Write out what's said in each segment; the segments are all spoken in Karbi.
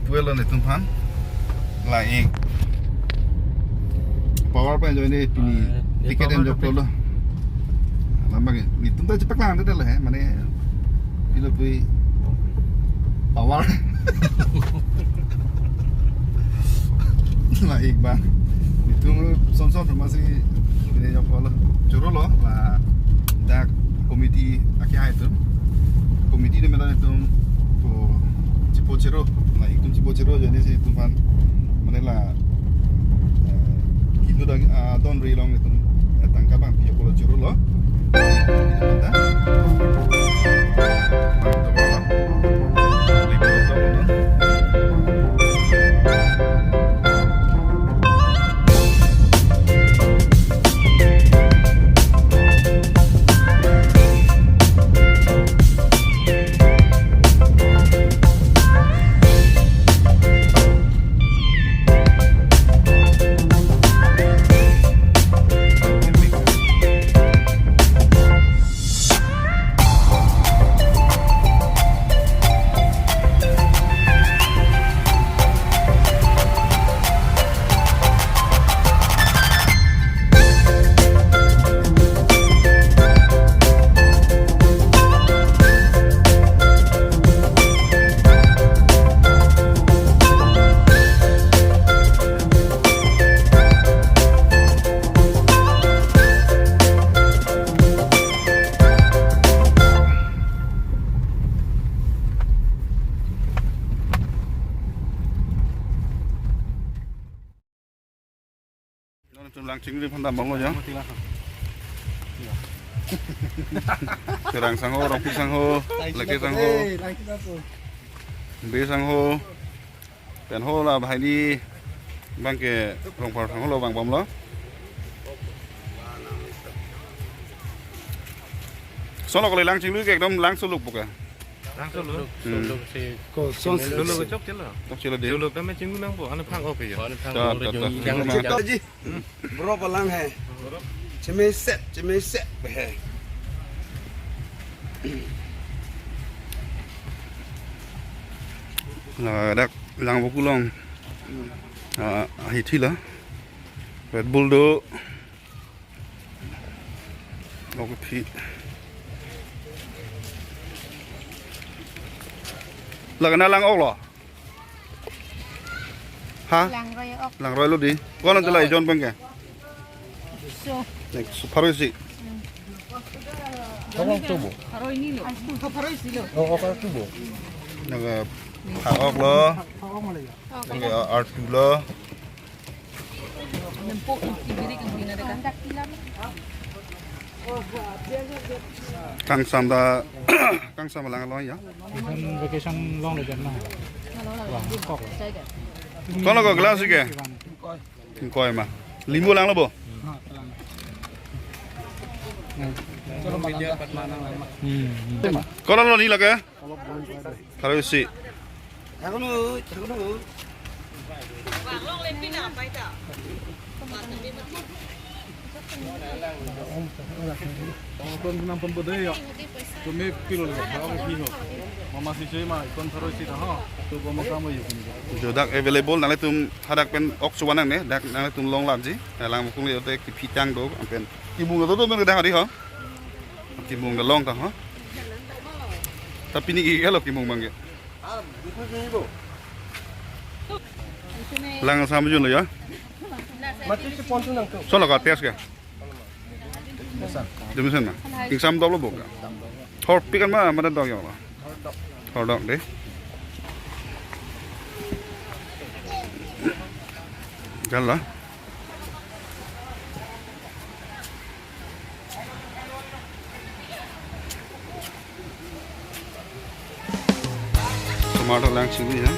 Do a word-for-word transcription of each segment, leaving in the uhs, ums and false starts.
Puelo netum aphan. La ik. Power pen ajoine pini Ah, ticket power en joklo lo. Lambang netum ta chepaklang de lo he, mane pilo pui power. La ik ba. Netum son son pharmacy pini joklo lo. Choro lo la dak committee ake hai tu. Committee de medan netum ko chipo choro. La itum chipo choro ajoine si itum aphan mane la, eh, kilu dang, ah, don ri long itum, eh, tangka bang piyo pulo choro lo. Non itum lang chingri aphan dam bang lo ya. Terang sangho, Rongpi sangho, Leke sangho, Be sangho, pen ho la bahai ni bang ke Rongphar sangho lo bang bom lo. Solo ko le lang chingri ke ekdom lang suluk buka. Langsung lo. Hmm. Suluk si. Ko son Suluk chokchelo. Chokchelo de. Suluk kami chinggu nangpo, anu phang oke ya. Ta, ta, ta. Yang, yang. Ji. Bro palang hai. Chemesep, chemesep hai. Ladak Langvoku along. Ah, ahithi la. Red Bull do. Oke, phi. Lake na lang-ok lo? Ha? Langroi-ok. Langroi lo di. Ko-an ante la ejon abang ke? So. Next, pharo isi. Tolong coba. Pharo hini lo. Pharo isi lo. Oh, oh, pharo coba. Lake pha-ok lo. Lake artu lo. Kangsam ta, kangsam lang lo ya. Vacation, vacation long le jan na. Wah, kok. Ko-an lo ko glass ke? Ingkoi ma. Limbu lang lo bo. Hmm, hmm. Ko-an lo ni lake? Pharo isi. Tong ton sinam pon bodai ya. Tumi pilo le, ba ong pilo. Mama si chui ma, kon tharo si ta ho. Tu ko makam yo. Jo dak available nanglitum hadak pen ok chuan nangne, dak nanglitum long lamji. Langvoku along te kephi tang do, pen kimung do do men dak hari ho. Kimung do long ta ho. Tapi ni ke lo kimung abang ke. Lang sam jun lo ya. Mati si pon tu nang tu. Solo ka test ke? Demi sen ma. Ingsam dop lo bo ka. Thor pikan ma, ma dok ya ma. Thor dok de. Jan la. Tomato lang chili ya.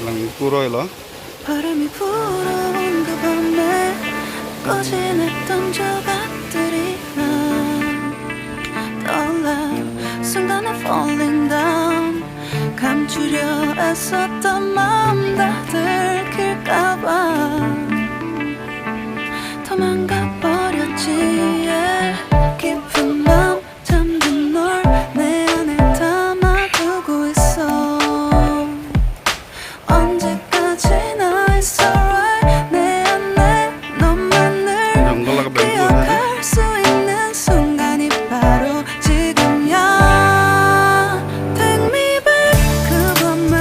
Lang puroi lo. 바람이 불어온 그 밤에 꺼진 했던 조각들이 날 떠올라. 순간에 falling down. 감추려 애썼던 마음 다 들킬까봐 도망가 버렸지. Yeah. 깊은 밤 잠든 널 내 안에 담아두고 있어. 언제까지나 it's alright. 내 안에 너만을 정글라가 μέν 기억할 수 있는 순간이 바로 지금이야. Take me back. 그 밤을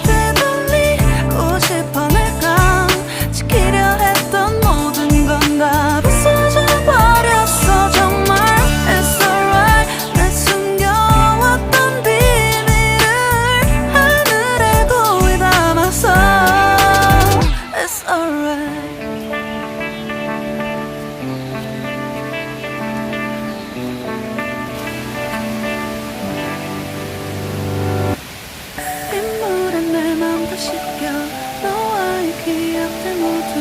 되돌리고 싶어. 내가 지키려 했던 모든 건 다 부서져 버렸어. 정말 it's alright. 내 숨겨왔던 비밀을 하늘에 고이 담았어. It's alright. 빗물에 내 맘 다 씻겨. 너와의 기억들 모두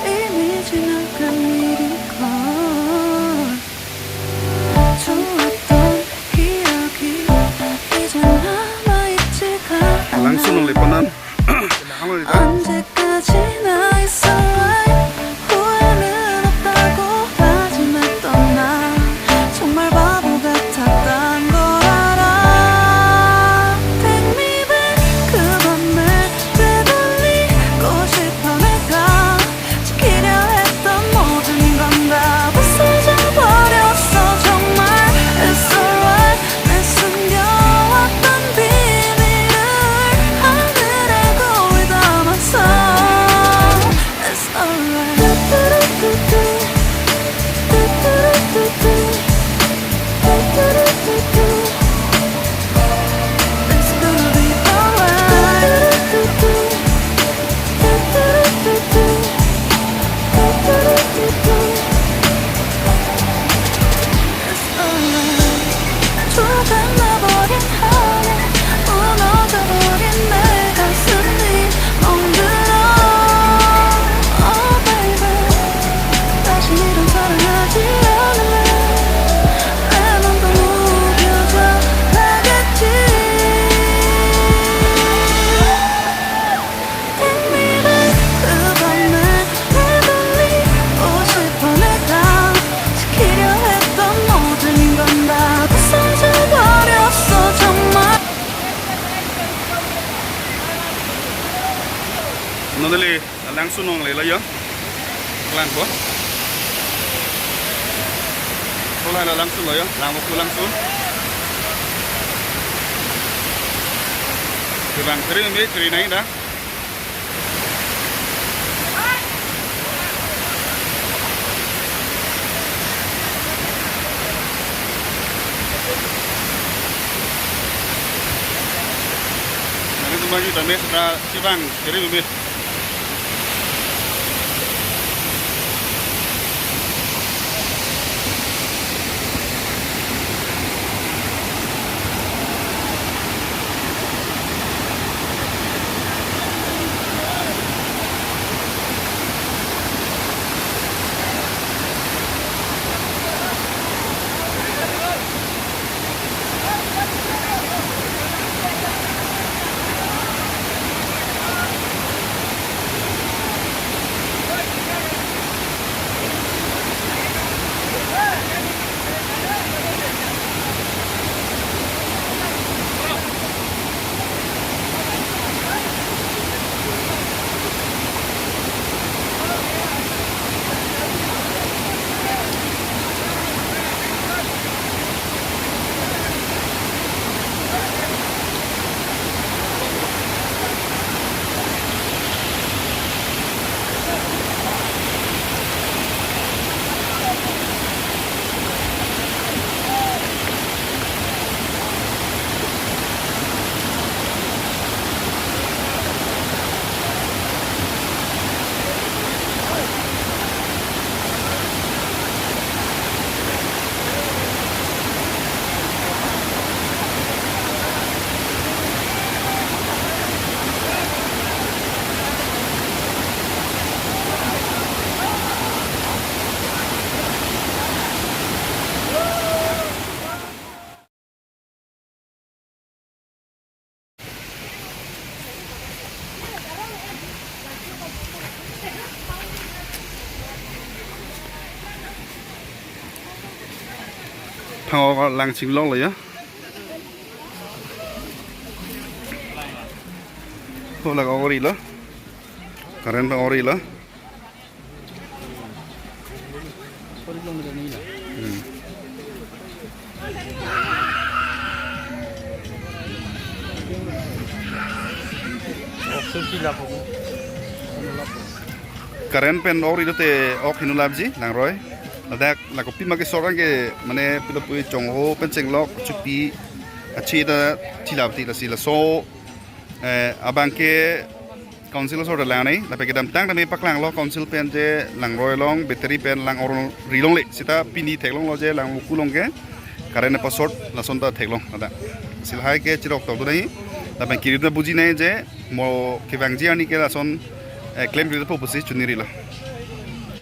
이미 지나간 일인걸. 좋았던 기억이 이제 남아있지가 않아. Langsun nanglepo non. Langsun nanglepo non. 언제까지나 it's alright. 후회는 없다고 다짐했던 나 정말 바보 같았단 걸 알아. Take me back. 그 밤을 되돌리고 싶어. 내가 지키려 했던 모든 건 다 부서져 버렸어. 정말 it's alright. 내 숨겨왔던 비밀을 하늘에 고이 담았어. It's alright. 뚜뚜루뚜뚜. 뚜뚜루뚜뚜. 뚜뚜루뚜. It's gonna be alright. 뚜뚜루뚜. 뚜뚜루̈. 조각나버린 하늘, 무너져버린 내 가슴이 멍들어. Oh baby, 다시 이런 사랑하지 않을래. 내 맘도 무뎌져 가겠지. Take me back. 그 밤을 되돌리고 싶어. 내가 지키려 했던 모든 건 다 부서져 버렸어. 정말. Noneli langsun nanglelo yo. Langpo. Kola la langsunlo yo. Langpo langsun. Kurang three minute, three nine dah. Nangtum bagi tame sera sibang, three minute. Oh, lang chingloklo ya. Oh, lang ori lo. Current pen ori lo. Hmm. Current pen ori dote ok hinu lapji langroi. Ladak la kopima ke sorang ke mane pilo pui chongho pen chenglok chupi achi ta chilap ti lasi laso, eh, abang ke council asor ta langnei, lapen kedamtang tame paklanglo council pen je langroi along battery pen lang ori longle, seta pini theklonglo je Langvoku along ke current pa short lason ta theklong ada. Lasi lahai ke chirok tok dunai, lapen kiri ta bujinei je mo kevangji arni ke lason, eh, claim kiri ta po pusi chunirilo.